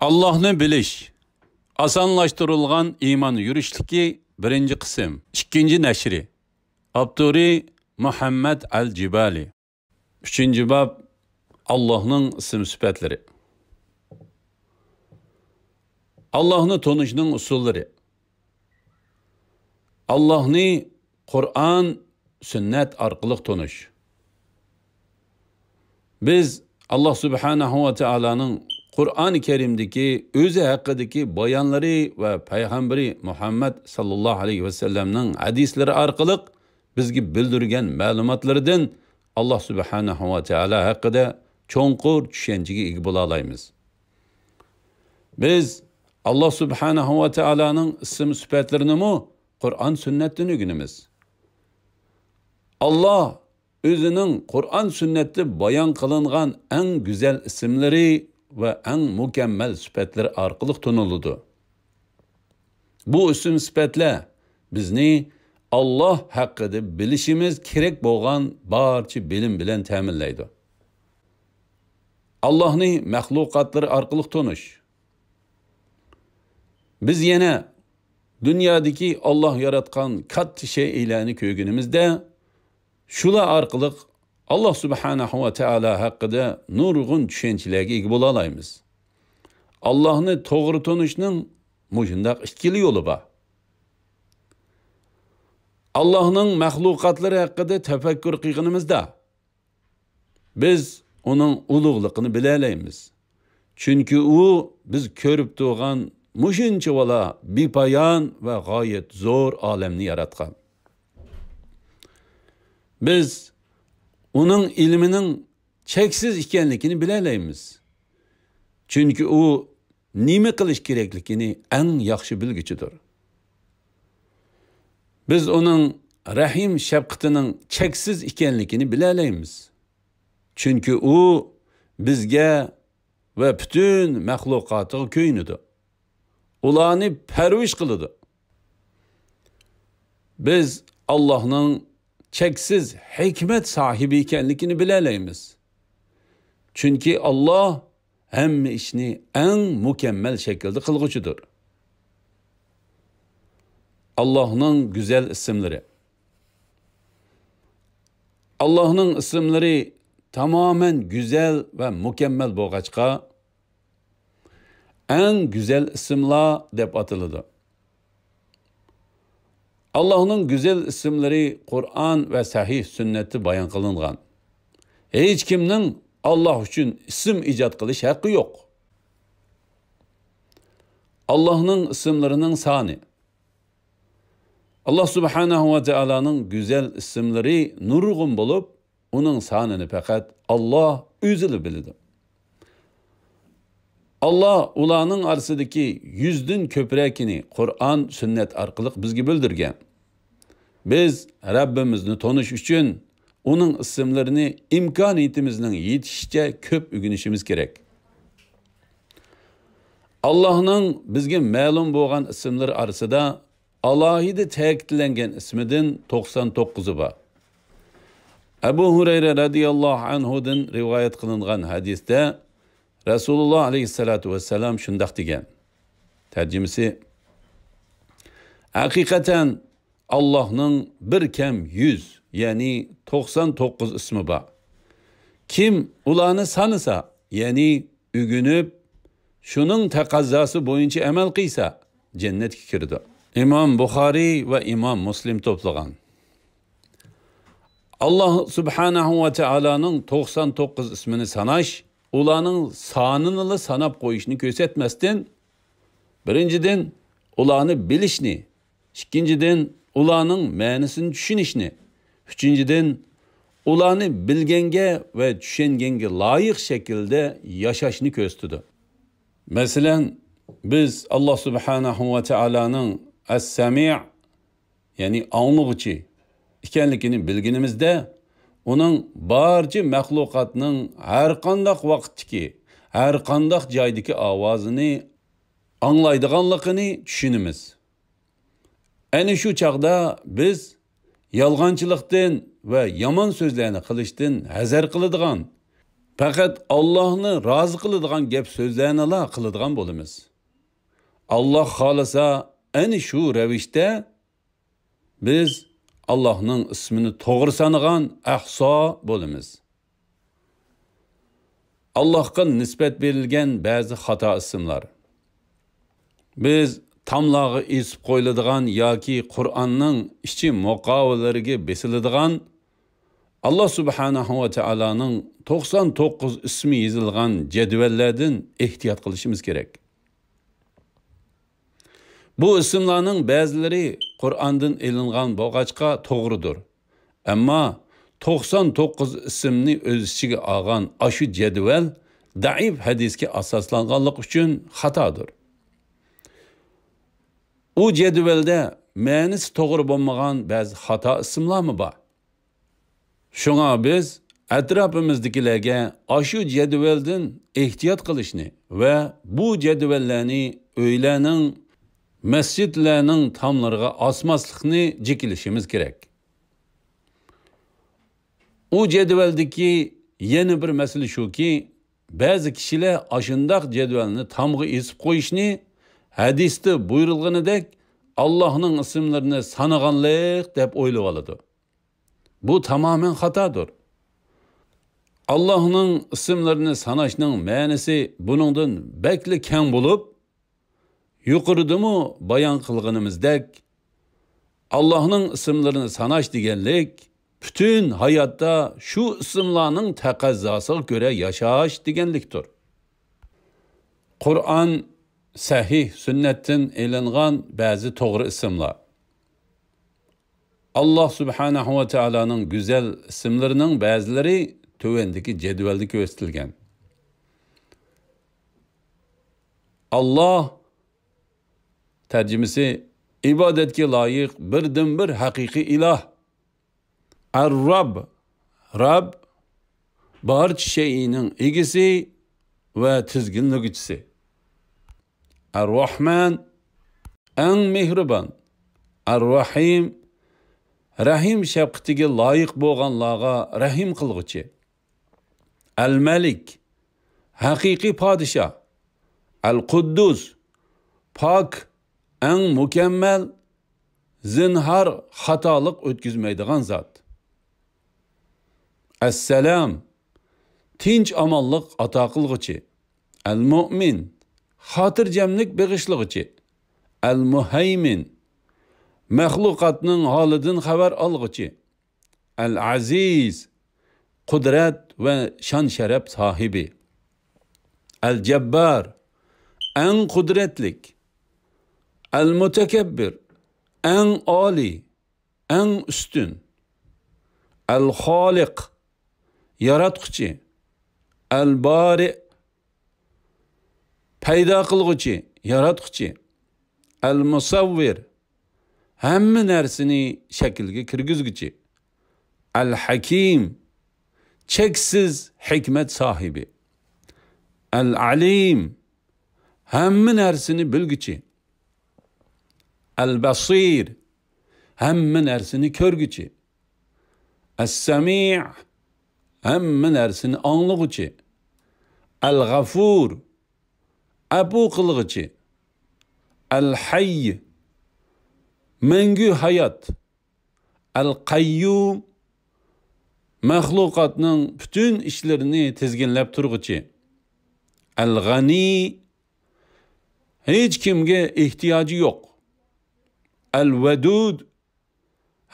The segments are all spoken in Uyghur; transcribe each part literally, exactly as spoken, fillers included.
ئاللاھنى بىلىش. ئاسانلاشتۇرۇلغان ئىمان يۈرۈشلۈكى بىرىنچى قىسىم، ئىككىنچى نەشرى. ئاپتورى مۇھەممەد ئەل جىبالى. ئۈچىنچى باب، ئاللاھنىڭ ئىسىم سۈپەتلىرى. ئاللاھنى تونۇشنىڭ ئۇسۇللىرى. ئاللاھنى قۇرئان، سۈننەت ئارقىلىق تونۇش. بىز ئاللاھ سۇبھانەھۇ ۋە تائالانىڭ قۇرئان كەرىمدىكى ئۆزى ھەققىدىكى بايانلىرى ۋە پەيغەمبىرى مۇھەممەد ساللاللاھۇ ئەلەيھى ۋەسەللەمنىڭ ھەدىسلىرى ئارقىلىق بىزگە بىلدۈرگەن مەلۇماتلىرىدىن ئاللاھ سۇبھانەھۇ ۋە تائالا ھەققىدە چوڭقۇر چۈشەنچىگە ئىگە بولالايمىز. بىز ئاللاھ سۇبھانەھۇ ۋە تائالانىڭ ئىسىم سۈپەتلىرىنىمۇ قۇرئان سۈننەتتىن ئۆگىنىمىز. ئاللاھ ئۆزىنىڭ قۇرئان سۈننەتتە بايان قىلىنغان ئەڭ گۈزەل ئىسىملىرى ۋە ئەڭ مۇكەممەل سۈپەتلىرى ئارقىلىق تونۇلىدۇ. بۇ ئىسىم سۈپەتلەر بىزنى ئاللاھ ھەققىدە بىلىشىمىز كېرەك بولغان بارچە بىلىم بىلەن تەمىنلەيدۇ. ئاللاھنى مەخلۇقاتلىرى ئارقىلىق تونۇش. بىز يەنە دۇنيادىكى ئاللاھ ياراتقان كاتتا شەيئىلەرنى كۆرگىنىمىزدە، شۇلار ئارقىلىق ئاللاھ سۇبھانەھۇ ۋە تائالا ھەققىدە نۇرغۇن چۈشەنچىلەرگە ئىگە بولالايمىز. ئاللاھنى توغرا تونۇشنىڭ مۇشۇنداق ئىككىلا يولى بار. ئاللاھنىڭ مەخلۇقاتلىرى ھەققىدە تەپەككۇر قىلغىنىمىزدا، بىز ئۇنىڭ ئۇلۇغلۇقىنى بىلەلەيمىز. چۈنكى ئۇ بىز كۆرۈپ تۇرغان مۇشۇنچىۋالا بىپايان ۋە غايەت زور ئالەمنى ياراتقان. بىز ئۇنىڭ ئىلمىنىڭ چەكسىز ئىكەنلىكىنى بىلەلەيمىز. چۈنكى ئۇ نېمە قىلىش كېرەكلىكىنى ئەڭ ياخشى بىلگۈچىدۇر. بىز ئۇنىڭ رەھىم شەپقىتىنىڭ چەكسىز ئىكەنلىكىنى بىلەلەيمىز. چۈنكى ئۇ بىزگە ۋە پۈتۈن مەخلۇقاتىغا كۆيۈنىدۇ. ئۇلارنى پەرۋىش قىلىدۇ. بىز ئاللاھنىڭ چەكسىز ھېكمەت ساھىبى ئىكەنلىكىنى بىلەلەيمىز. چۈنكى ئاللاھ ھەممە ئىشنى ئەڭ مۇكەممەل شەكىلدە قىلغۇچىدۇر. ئاللاھنىڭ گۈزەل ئىسىملىرى. ئاللاھنىڭ ئىسىملىرى تامامەن گۈزەل ۋە مۇكەممەل بولغاچقا، ئەڭ گۈزەل ئىسىملار دەپ ئاتىلىدۇ. ئاللاھنىڭ گۈزەل ئىسىملىرى قۇرئان ۋە سەھىھ سۈننەتتە بايان قىلىنغان. ھېچكىمنىڭ ئاللاھ ئۈچۈن ئىسىم ئىجاد قىلىش ھەققى يوق. ئاللاھنىڭ ئىسىملىرىنىڭ سانى. ئاللاھ سۇبھانەھۇ ۋە تائالانىڭ گۈزەل ئىسىملىرى نۇرغۇن بولۇپ، ئۇنىڭ سانىنى پەقەت ئاللاھ ئۆزىلا بىلىدۇ. ئاللاھ ئۇلارنىڭ ئارىسىدىكى يۈزدىن كۆپرەكىنى قۇرئان، سۈننەت ئارقىلىق بىزگە بىلدۈرگەن. بىز رەببىمىزنى تونۇش ئۈچۈن ئۇنىڭ ئىسىملىرىنى ئىمكانىيىتىمىزنىڭ يېتىشىچە كۆپ ئۆگىنىشىمىز كېرەك. ئاللاھنىڭ بىزگە مەلۇم بولغان ئىسىملىرى ئارىسىدا ئالاھىدە تەكىتلەنگەن ئىسمىدىن توقسان توققۇزى بار. ئەبۇ ھۇرەيرە رەزىياللاھۇ ئەنھۇدىن رىۋايەت قىلىنغان ھەدىستە رەسۇلۇللاھ ئەلەيھىسسالاتۇ ۋەسسالام شۇنداق دېگەن. تەرجىمىسى، ھەقىقەتەن ئاللاھنىڭ بىر كەم يۈز، يەنى توقسان توققۇز ئىسمى بار. كىم ئۇلارنى سانىسا، يەنى ئۆگىنىپ، شۇنىڭ تەقەززاسى بويىچە ئەمەل قىلسا، جەننەتكە كىرىدۇ. ئىمام بۇخارىي ۋە ئىمام مۇسلىم توپلىغان. ئاللاھ سۇبھانەھۇ ۋە تائالانىڭ توقسان توققۇز ئىسمىنى ساناش، ئۇلارنىڭ سانىنىلا ساناپ قويۇشنى كۆرسەتمەستىن، بىرىنچىدىن، ئۇلارنى بىلىشنى، ئىككىنچىدىن، ئۇلارنىڭ مەنىسىنى چۈشىنىشنى، ئۈچىنچىدىن، ئۇلارنى بىلگەنگە ۋە چۈشەنگەنگە لايىق شەكىلدە ياشاشنى كۆرسىتىدۇ. مەسىلەن، بىز ئاللاھ سۇبھانەھۇ ۋە تائالانىڭ ئەس-سەمىئ، يەنى ئاڭلىغۇچى ئىكەنلىكىنى بىلگىنىمىزدە، ئۇنىڭ بارچە مەخلۇقاتنىڭ ھەرقانداق ۋاقىتتىكى، ھەرقانداق جايدىكى ئاۋازىنى ئاڭلايدىغانلىقىنى چۈشىنىمىز. ئەنە شۇ چاغدا بىز يالغانچىلىقتىن ۋە يامان سۆزلەرنى قىلىشتىن ھەزەر قىلىدىغان، پەقەت ئاللاھنى رازى قىلىدىغان گەپ سۆزلەرنىلا قىلىدىغان بولىمىز. ئاللاھ خالىسا، ئەنە شۇ رەۋىشتە بىز ئاللاھنىڭ ئىسمىنى توغرا سانىغان ئەھسا بولىمىز. ئاللاھقا نىسبەت بېرىلگەن بەزى خاتا ئىسىملار. بىز تاملارغا ئېسىپ قويۇلىدىغان ياكى قۇرئاننىڭ ئىچى مۇقاۋىلىرىگە بېسىلىدىغان، ئاللاھ سۇبھانەھۇ ۋە تائالانىڭ توقسان توققۇز ئىسمى يېزىلغان جەدۋەللەردىن ئېھتىيات قىلىشىمىز كېرەك. بۇ ئىسىملارنىڭ بەزىلىرى قۇرئاندىن ئېلىنغان بولغاچقا توغرىدۇر. ئەمما توقسان توققۇز ئىسىمنى ئۆز ئىچىگە ئالغان ئاشۇ جەدۋەل دەئىپ ھەدىسكە ئاساسلانغانلىقى ئۈچۈن خاتادۇر. ئۇ جەدۋەلدە مەنىسى توغرا بولمىغان بەزى خاتا ئىسىملارمۇ بار. شۇڭا بىز ئەتراپىمىزدىكىلەرگە ئاشۇ جەدۋەلدىن ئېھتىيات قىلىشنى ۋە بۇ جەدۋەللەرنى ئۆيلەرنىڭ، مەسچىتلەرنىڭ تاملىرىغا ئاسماسلىقنى جېكىلىشىمىز كېرەك. ئۇ جەدۋەلدىكى يەنە بىر مەسىلە شۇكى، بەزى كىشىلەر ئاشۇنداق جەدۋەلنى تامغا ئېسىپ قويۇشنى ھەدىستە بۇيرۇلغىنىدەك ئاللاھنىڭ ئىسىملىرىنى سانىغانلىق دەپ ئويلىۋالىدۇ. بۇ تامامەن خاتادۇر. ئاللاھنىڭ ئىسىملىرىنى ساناشنىڭ مەنىسى بۇنىڭدىن بەكلا كەڭ بولۇپ، يۇقىرىدىمۇ بايان قىلغىنىمىزدەك، ئاللاھنىڭ ئىسىملىرىنى ساناش دېگەنلىك، پۈتۈن ھاياتتا شۇ ئىسىملارنىڭ تەقەززاسىغا كۆرە ياشاش دېگەنلىكتۇر. قۇرئان، سەھىھ سۈننەتتىن ئېلىنغان بەزى توغرا ئىسىملار. ئاللاھ سۇبھانەھۇ ۋە تائالانىڭ گۈزەل ئىسىملىرىنىڭ بەزىلىرى تۆۋەندىكى جەدۋەلدە كۆرسىتىلگەن. ئاللاھ، تەرجىمىسى، ئىبادەتكە لايىق بىردىنبىر ھەقىقىي ئىلاھ. ئەر-رەب، رەب، بارچە شەيئىنىڭ ئىگىسى ۋە تىزگىنلىگۈچىسى. ئەر-راھمان، ئەڭ مېھرىبان. ئەر-راھىم، رەھىم شەپقىتىگە لايىق بولغانلارغا رەھىم قىلغۇچى. ئەل-مەلىك، ھەقىقىي پادىشاھ. ئەل-قۇددۇس، پاك، ئەڭ مۇكەممەل، زىنھار خاتالىق ئۆتكۈزمەيدىغان زات. ئەسسالام، تىنچ-ئامانلىق ئاتا قىلغۇچى. ئەل-مۇئمىن، خاتىرجەملىك بېغىشلىغۇچى. ئەل-مۇھەيمىن، مەخلۇقاتنىڭ ھالىدىن خەۋەر ئالغۇچى. ئەل-ئەزىز، قۇدرەت ۋە شان-شەرەپ ساھىبى. ئەل-جەببار، ئەڭ قۇدرەتلىك. ئەل-مۇتەكەببىر، ئەڭ ئالىي، ئەڭ ئۈستۈن. ئەل-خالىق، ياراتقۇچى. ئەل-بارىئ، پەيدا قىلغۇچى، ياراتقۇچى. ئەل-مۇسەۋۋىر، ھەممە نەرسىنى شەكىلگە كىرگۈزگۈچى. ئەل-ھەكىم، چەكسىز ھېكمەت ساھىبى. ئەل-ئەلىم، ھەممە نەرسىنى بىلگۈچى. ئەل-بەسىر، ھەممە نەرسىنى كۆرگۈچى. ئەس-سەمىئ، ھەممە نەرسىنى ئاڭلىغۇچى. ئەل-غەفۇر، ئەپۇ قىلغۇچى. ئەل-ھەي، مەڭگۈ ھايات. ئەل-قەييۇم، مەخلۇقاتنىڭ پۈتۈن ئىشلىرىنى تىزگىنلەپ تۇرغۇچى. ئەل-غەنى، ھېچكىمگە ئېھتىياجى يوق. ئەل-ۋەدۇد،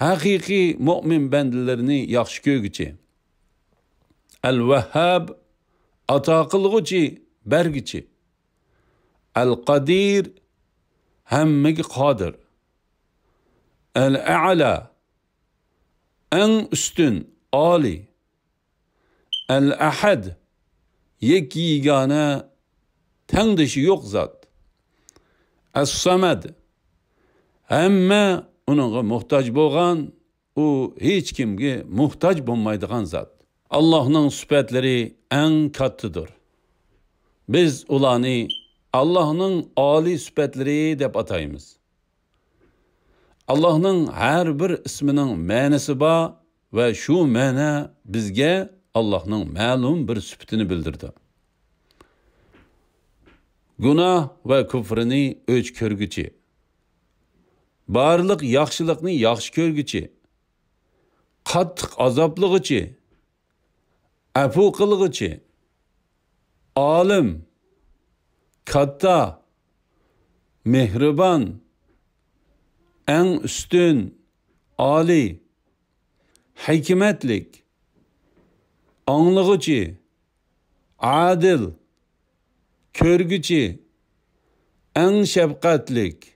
ھەقىقىي مۆمىن بەندىلىرىنى ياخشى كۆرگۈچى. ئەل-ۋەھھاب، ئاتا قىلغۇچى، بەرگۈچى. ئەل-قەدىر، ھەممىگە قادىر. ئەل-ئەئلا، ئەڭ ئۈستۈن، ئالىي. ئەل-ئەھەد، يەككە-يېگانە، تەڭدىشى يوق زات. ئەس-سەمەد، ھەممە ئۇنىڭغا موھتاج بولغان، ئۇ ھېچكىمگە موھتاج بولمايدىغان زات. ئاللاھنىڭ سۈپەتلىرى ئەڭ كاتتىدۇر. بىز ئۇلارنى ئاللاھنىڭ ئالىي سۈپەتلىرى دەپ ئاتايمىز. ئاللاھنىڭ ھەر بىر ئىسمىنىڭ مەنىسى بار ۋە شۇ مەنە بىزگە ئاللاھنىڭ مەلۇم بىر سۈپىتىنى بىلدۈرىدۇ. گۇناھ ۋە كۇفرىنى ئۆچ كۆرگۈچى، بارلىق ياخشىلىقنى ياخشى كۆرگۈچى، قاتتىق ئازابلىغۇچى، ئەپۇ قىلغۇچى، ئالىم، كاتتا، مېھرىبان، ئەڭ ئۈستۈن، ئالىي، ھېكمەتلىك، ئاڭلىغۇچى، ئادىل، كۆرگۈچى، ئەڭ شەپقەتلىك،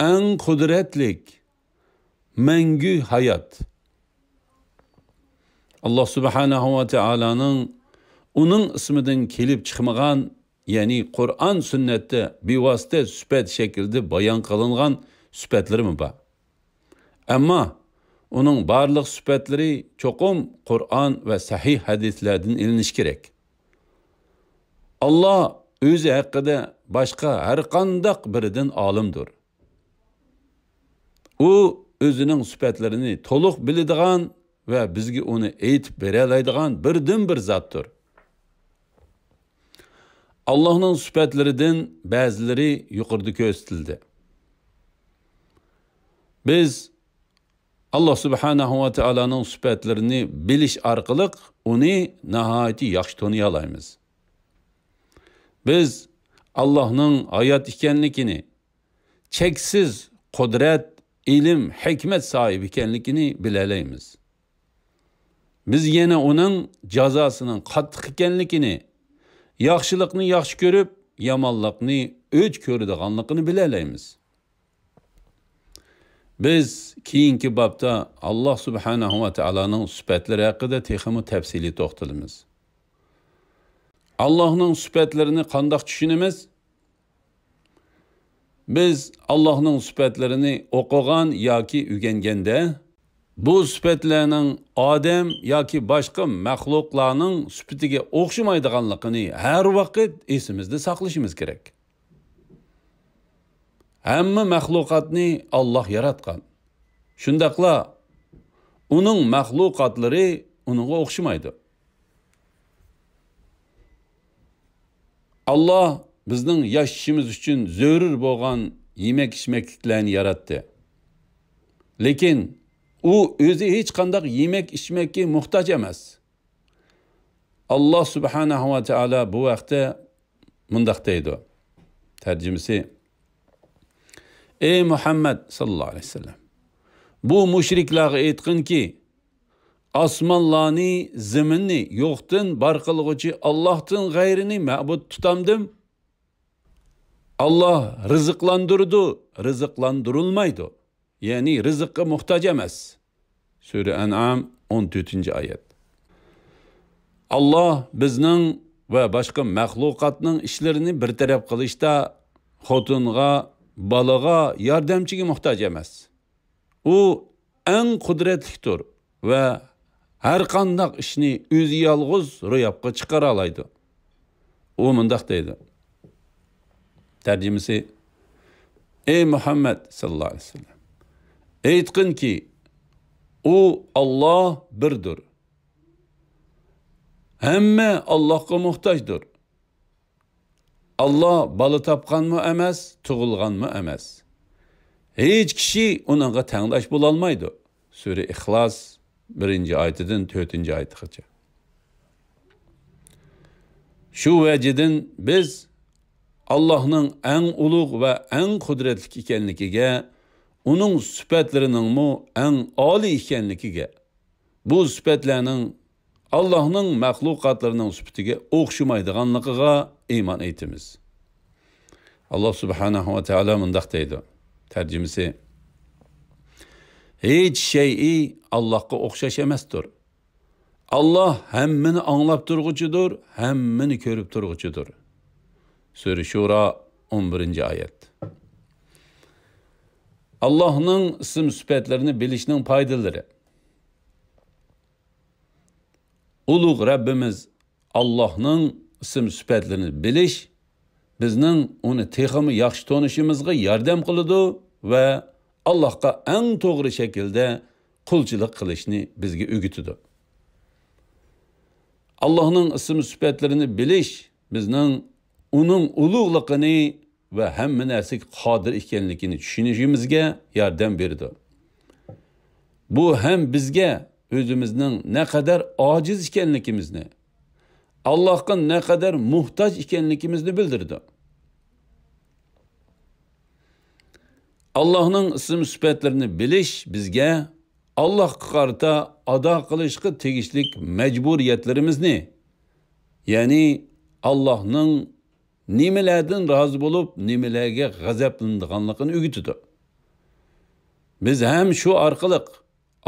ئەڭ قۇدرەتلىك، مەڭگۈ ھايات. ئاللاھ سۇبھانەھۇ ۋە تائالانىڭ ئۇنىڭ ئىسمىدىن كېلىپ چىقمىغان، يەنى قۇرئان سۈننەتتە بىۋاسىتە سۈپەت شەكلىدە بايان قىلىنغان سۈپەتلىرىمۇ بار. ئەمما ئۇنىڭ بارلىق سۈپەتلىرى چوقۇم قۇرئان ۋە سەھىھ ھەدىسلەردىن ئېلىنىشى كېرەك. ئاللاھ ئۆزى ھەققىدە باشقا ھەرقانداق بىرىدىن ئالىمدۇر. ئۇ ئۆزىنىڭ سۈپەتلىرىنى تولۇق بىلىدىغان ۋە بىزگە ئۇنى ئېيتىپ بېرەلەيدىغان بىردىنبىر زاتتۇر. ئاللاھنىڭ سۈپەتلىرىدىن بەزىلىرى يۇقىرىدا كۆرسىتىلدى. بىز ئاللاھ سۇبھانەھۇ ۋە تائالانىڭ سۈپەتلىرىنى بىلىش ئارقىلىق ئۇنى ناھايىتى ياخشى تونۇيالايمىز. بىز ئاللاھنىڭ ھايات ئىكەنلىكىنى، چەكسىز قۇدرەت، ئىلىم، ھېكمەت ساھىبى ئىكەنلىكىنى بىلەلەيمىز. بىز يەنە ئۇنىڭ جازاسىنىڭ قاتتىق ئىكەنلىكىنى، ياخشىلىقنى ياخشى كۆرۈپ، يامانلىقنى ئۆچ كۆرىدىغانلىقىنى بىلەلەيمىز. بىز كېيىنكى بابتا ئاللاھ سۇبھانەھۇ ۋە تائالانىڭ سۈپەتلىرى ھەققىدە تېخىمۇ تەپسىلىي توختىلىمىز. ئاللاھنىڭ سۈپەتلىرىنى قانداق چۈشىنىمىز؟ بىز ئاللاھنىڭ سۈپەتلىرىنى ئوقۇغان ياكى ئۆگەنگەندە، بۇ سۈپەتلەرنىڭ ئادەم ياكى باشقا مەخلۇقلارنىڭ سۈپىتىگە ئوخشىمايدىغانلىقىنى ھەر ۋاقىت ئېسىمىزدە ساقلىشىمىز كېرەك. ھەممە مەخلۇقاتنى ئاللاھ ياراتقان. شۇنداقلا ئۇنىڭ مەخلۇقاتلىرى ئۇنىڭغا ئوخشىمايدۇ. ئاللاھ بىزنىڭ ياشىشىمىز ئۈچۈن زۆرۈر بولغان يېمەك-ئىچمەكلىكلەرنى ياراتتى. لېكىن ئۇ ئۆزى ھېچقانداق يېمەك-ئىچمەككە موھتاج ئەمەس. ئاللاھ سۇبھانەھۇ ۋە تائالا بۇ ھەقتە مۇنداق دەيدۇ، تەرجىمىسى: ئەي مۇھەممەد ساللاللاھۇ ئەلەيھى ۋەسەللەم، بۇ مۇشرىكلارغا ئېيتقىنكى، ئاسمانلارنى، زېمىننى يوقتىن بار قىلغۇچى ئاللاھتىن غەيرىنى مەبۇد تۇتامدىم؟ ئاللاھ رىزىقلاندۇرىدۇ، رىزىقلاندۇرۇلمايدۇ. يەنى رىزىققا موھتاج ئەمەس. سۈرە ئەنئام، ئون تۆتىنچى ئايەت. ئاللاھ بىزنىڭ ۋە باشقا مەخلۇقاتنىڭ ئىشلىرىنى بىر تەرەپ قىلىشتا خوتۇنغا، بالىغا، ياردەمچىگە موھتاج ئەمەس. ئۇ ئەڭ قۇدرەتلىكتۇر ۋە ھەر قانداق ئىشنى ئۆزى يالغۇز روياپقا چىقىرالايدۇ. ئۇ مۇنداق دەيدۇ، تەرجىمىسى: ئەي مۇھەممەد ساللاللاھۇ ئەلەيھى ۋەسەللەم، ئېيتقىنكى، ئۇ ئاللاھ بىردۇر. ھەممە ئاللاھقا موھتاجدۇر. ئاللاھ بالا تاپقانمۇ ئەمەس، تۇغۇلغانمۇ ئەمەس. ھېچ كىشى ئۇنىڭغا تەڭداش بولالمايدۇ. سۈرە ئىخلاس، بىرىنچى ئايىتىدىن تۆتىنچى ئايىتىغىچە. شۇ ۋەجىدىن بىز ئاللاھنىڭ ئەڭ ئۇلۇغ ۋە ئەڭ قۇدرەتلىك ئىكەنلىكىگە، ئۇنىڭ سۈپەتلىرىنىڭمۇ ئەڭ ئالىي ئىكەنلىكىگە، بۇ سۈپەتلەرنىڭ ئاللاھنىڭ مەخلۇقاتلىرىنىڭ سۈپىتىگە ئوخشىمايدىغانلىقىغا ئىمان ئېيتىمىز. ئاللاھ سۇبھانەھۇ ۋە تائالا مۇنداق دەيدۇ، تەرجىمىسى: ھېچ شەيئى ئاللاھقا ئوخشاش ئەمەستۇر. ئاللاھ ھەممىنى ئاڭلاپ تۇرغۇچىدۇر، ھەممىنى كۆرۈپ تۇرغۇچىدۇر. سۈرە شۇرا، ئون بىرىنچى ئايەت. ئاللاھنىڭ ئىسىم سۈپەتلىرىنى بىلىشنىڭ پايدىلىرى. ئۇلۇغ رەببىمىز ئاللاھنىڭ ئىسىم سۈپەتلىرىنى بىلىش بىزنىڭ ئۇنى تېخىمۇ ياخشى تونۇشىمىزغا ياردەم قىلىدۇ ۋە ئاللاھقا ئەڭ توغرا شەكىلدە قۇلچىلىق قىلىشنى بىزگە ئۆگىتىدۇ. ئاللاھنىڭ ئىسىم سۈپەتلىرىنى بىلىش بىزنىڭ ئۇنىڭ ئۇلۇغلۇقىنى ۋە ھەممە نەرسىگە قادىر ئىكەنلىكىنى چۈشىنىشىمىزگە ياردەم بېرىدۇ. بۇ ھەم بىزگە ئۆزىمىزنىڭ نەقەدەر ئاجىز ئىكەنلىكىمىزنى، ئاللاھقا نەقەدەر موھتاج ئىكەنلىكىمىزنى بىلدۈرىدۇ. ئاللاھنىڭ ئىسىم سۈپەتلىرىنى بىلىش بىزگە ئاللاھقا قارىتا ئادا قىلىشقا تېگىشلىك مەجبۇرىيەتلىرىمىزنى، يەنى ئاللاھنىڭ نېمىلەردىن رازى بولۇپ، نېمىلەرگە غەزەپلىنىدىغانلىقىنى ئۆگىتىدۇ. بىز ھەم شۇ ئارقىلىق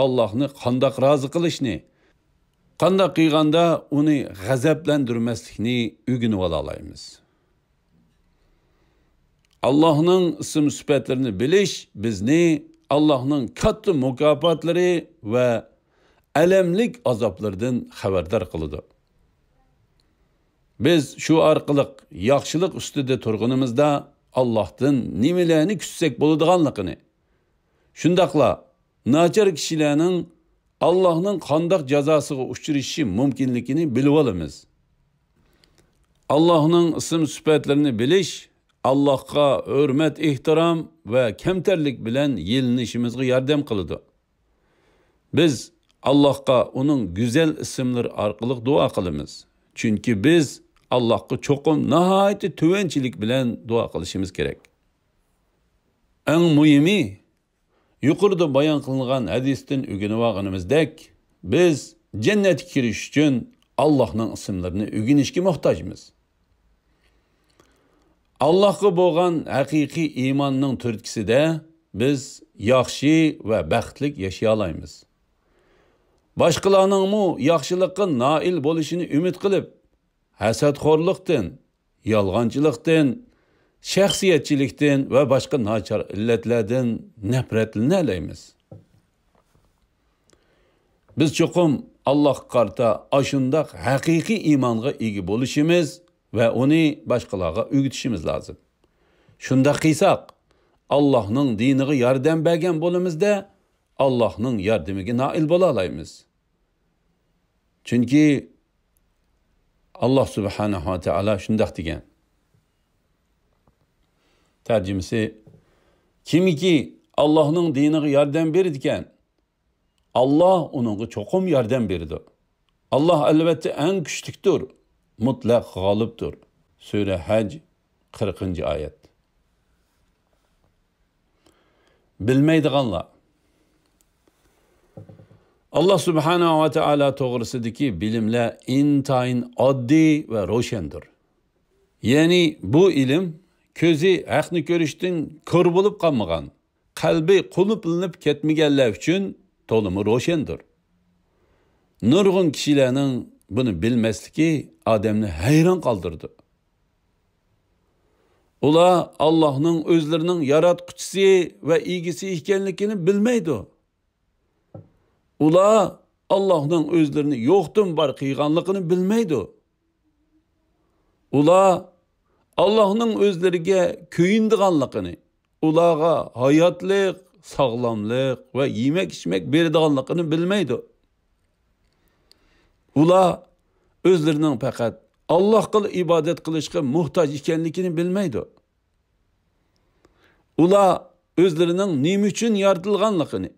ئاللاھنى قانداق رازى قىلىشنى، قانداق قىلغاندا ئۇنى غەزەپلەندۈرمەسلىكنى ئۆگىنىۋالالايمىز. ئاللاھنىڭ ئىسىم سۈپەتلىرىنى بىلىش بىزنى ئاللاھنىڭ كاتتا مۇكاپاتلىرى ۋە ئەلەملىك ئازابلىرىدىن خەۋەردار قىلىدۇ. بىز شۇ ئارقىلىق ياخشىلىق ئۈستىدە تۇرغىنىمىزدا ئاللاھتىن نېمىلەرنى كۈتسەك بولىدىغانلىقىنى، شۇنداقلا ناچار كىشىلەرنىڭ ئاللاھنىڭ قانداق جازاسىغا ئۇچرىشىشى مۇمكىنلىكىنى بىلىۋالىمىز. ئاللاھنىڭ ئىسىم سۈپەتلىرىنى بىلىش ئاللاھقا ھۆرمەت-ئېھتىرام ۋە كەمتەرلىك بىلەن يېلىنىشىمىزغا ياردەم قىلىدۇ. بىز ئاللاھقا ئۇنىڭ گۈزەل ئىسىملىرى ئارقىلىق دۇئا قىلىمىز. چۈنكى بىز ئاللاھقا چوقۇم ناھايىتى تۆۋەنچىلىك بىلەن دۇئا قىلىشىمىز كېرەك. ئەڭ مۇھىمى، يۇقىرىدا بايان قىلىنغان ھەدىستىن ئۆگىنىۋالغىنىمىزدەك، بىز جەننەتكە كىرىش ئۈچۈن ئاللاھنىڭ ئىسىملىرىنى ئۆگىنىشكە موھتاجمىز. ئاللاھقا بولغان ھەقىقىي ئىماننىڭ تۈرتكىسىدە بىز ياخشى ۋە بەختلىك ياشىيالايمىز. باشقىلارنىڭمۇ ياخشىلىققا نائىل بولۇشىنى ئۈمىد قىلىپ، ھەسەتخورلۇقتىن، يالغانچىلىقتىن، شەخسىيەتچىلىكتىن ۋە باشقا ناچار ئىللەتلەردىن نەپرەتلىنەلەيمىز. بىز چوقۇم ئاللاھقا قارىتا ئاشۇنداق ھەقىقىي ئىمانغا ئىگە بولۇشىمىز ۋە ئۇنى باشقىلارغا ئۆگىتىشىمىز لازىم. شۇنداق قىلساق، ئاللاھنىڭ دىنىغا ياردەم بەرگەن بولىمىز-دە، ئاللاھنىڭ ياردىمىگە نائىل بولالايمىز. چۈنكى ئاللاھ سۇبھانەھۇ ۋە تائالا شۇنداق دېگەن. تەرجىمىسى، كىمكى ئاللاھنىڭ دىنىغا ياردەم بېرىدىكەن، ئاللاھ ئۇنىڭغا چوقۇم ياردەم بېرىدۇ. ئاللاھ ئەلۋەتتە ئەڭ كۈچلۈكتۇر، مۇتلەق غالىبتۇر. سۈرە ھەج، قىرىقىنچى ئايەت. بىلمەيدىغانلار. ئاللاھ سۇبھانەھۇ ۋە تائالا توغرىسىدىكى بىلىملەر ئىنتايىن ئاددىي ۋە روشەندۇر. يەنى بۇ ئىلىم كۆزى ھەقنى كۆرۈشتىن كور بولۇپ قالمىغان، قەلبى قۇلۇپلىنىپ كەتمىگەنلەر ئۈچۈن تولىمۇ روشەندۇر. نۇرغۇن كىشىلەرنىڭ بۇنى بىلمەسلىكى ئادەمنى ھەيران قالدۇرىدۇ. ئۇلار ئاللاھنىڭ ئۆزلىرىنىڭ ياراتقۇچىسى ۋە ئىگىسى ئىكەنلىكىنى بىلمەيدۇ. ئۇلار ئاللاھنىڭ ئۆزلىرىنى يوقتىن بار قىلغانلىقىنى بىلمەيدۇ. ئۇلار ئاللاھنىڭ ئۆزلىرىگە كۆيۈنىدىغانلىقىنى، ئۇلارغا ھاياتلىق، ساغلاملىق ۋە يېمەك-ئىچمەك بېرىدىغانلىقىنى بىلمەيدۇ. ئۇلار ئۆزلىرىنىڭ پەقەت ئاللاھقىلا ئىبادەت قىلىشقا موھتاج ئىكەنلىكىنى بىلمەيدۇ. ئۇلار ئۆزلىرىنىڭ نېمە ئۈچۈن يارىتىلغانلىقىنى،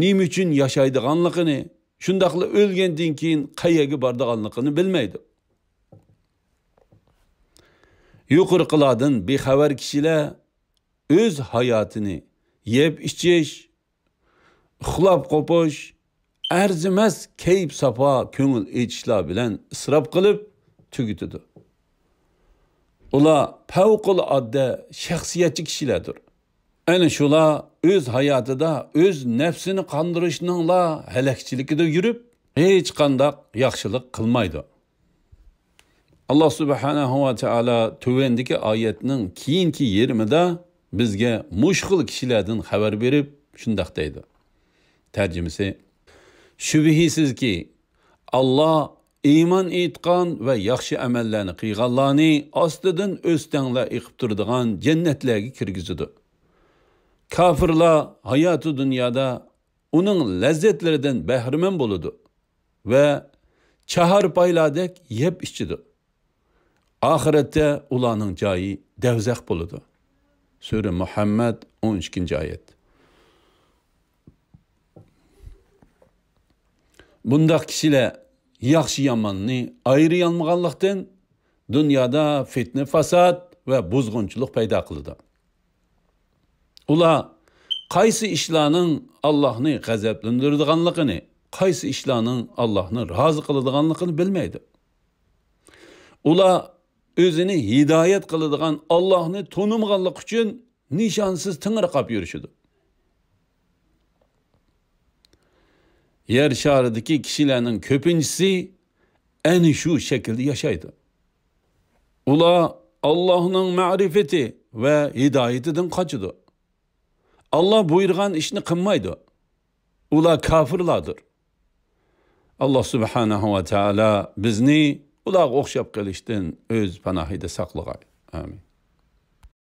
نېمە ئۈچۈن ياشايدىغانلىقىنى، شۇنداقلا ئۆلگەندىن كېيىن قەيەرگە بارىدىغانلىقىنى بىلمەيدۇ. يۇقىرىقىلاردىن بىخەۋەر كىشىلەر ئۆز ھاياتىنى يەپ-ئىچىش، ئۇخلاپ قوپۇش، ئەرزىمەس كەيپ-ساپا كۆڭۈل ئېچىشلار بىلەن ئىسراپ قىلىپ تۈگىتىدۇ. ئۇلار پەۋقۇلئاددە شەخسىيەتچى كىشىلەردۇر. ئەنە شۇلار ئۆز ھاياتىدا ئۆز نەپسىنى قاندۇرۇشنىڭلا ھەلەكچىلىكىدە يۈرۈپ، ھېچقانداق ياخشىلىق قىلمايدۇ. ئاللاھ سۇبھانەھۇ ۋە تائالا تۆۋەندىكى ئايەتنىڭ كېيىنكى يېرىمىدا بىزگە مۇشۇ خىل كىشىلەردىن خەۋەر بېرىپ شۇنداق دەيدۇ. تەرجىمىسى، شۈبھىسىزكى، ئاللاھ ئىمان ئېيتقان ۋە ياخشى ئەمەللەرنى قىلغانلارنى ئاستىدىن ئۆستەڭلەر ئېقىپ تۇرىدىغان جەننەتلەرگە كىرگۈزىدۇ. كاپىرلار ھاياتى دۇنيادا ئۇنىڭ لەززەتلىرىدىن بەھرىمەن بولىدۇ ۋە چاھارپايلاردەك يەپ ئىچىدۇ. ئاخىرەتتە ئۇلارنىڭ جايى دەۋزەخ بولىدۇ. سۈرە مۇھەممەد، ئون ئىككىنچى ئايەت. بۇنداق كىشىلەر ياخشى-ياماننى ئايرىيالمىغانلىقتىن، دۇنيادا فىتنە-فاساد ۋە بۇزغۇنچىلىق پەيدا قىلىدۇ. ئۇلار قايسى ئىشلارنىڭ ئاللاھنى غەزەپلەندۈرىدىغانلىقىنى، قايسى ئىشلارنىڭ ئاللاھنى رازى قىلىدىغانلىقىنى بىلمەيدۇ. ئۇلار ئۆزىنى ھىدايەت قىلىدىغان ئاللاھنى تونۇمىغانلىقى ئۈچۈن نىشانسىز تېڭىرقاپ يۈرۈشىدۇ. يەر شارىدىكى كىشىلەرنىڭ كۆپىنچىسى ئەنە شۇ شەكىلدە ياشايدۇ. ئۇلار ئاللاھنىڭ مەرىپىتى ۋە ھىدايىتىدىن قاچىدۇ. ئاللاھ بۇيرۇغان ئىشنى قىلمايدۇ. ئۇلار كاپىرلاردۇر. ئاللاھ سۇبھانەھۇ ۋە تائالا بىزنى ئۇلارغا ئوخشاپ قېلىشتىن ئۆز پاناھىدا ساقلىغاي. ئامىن.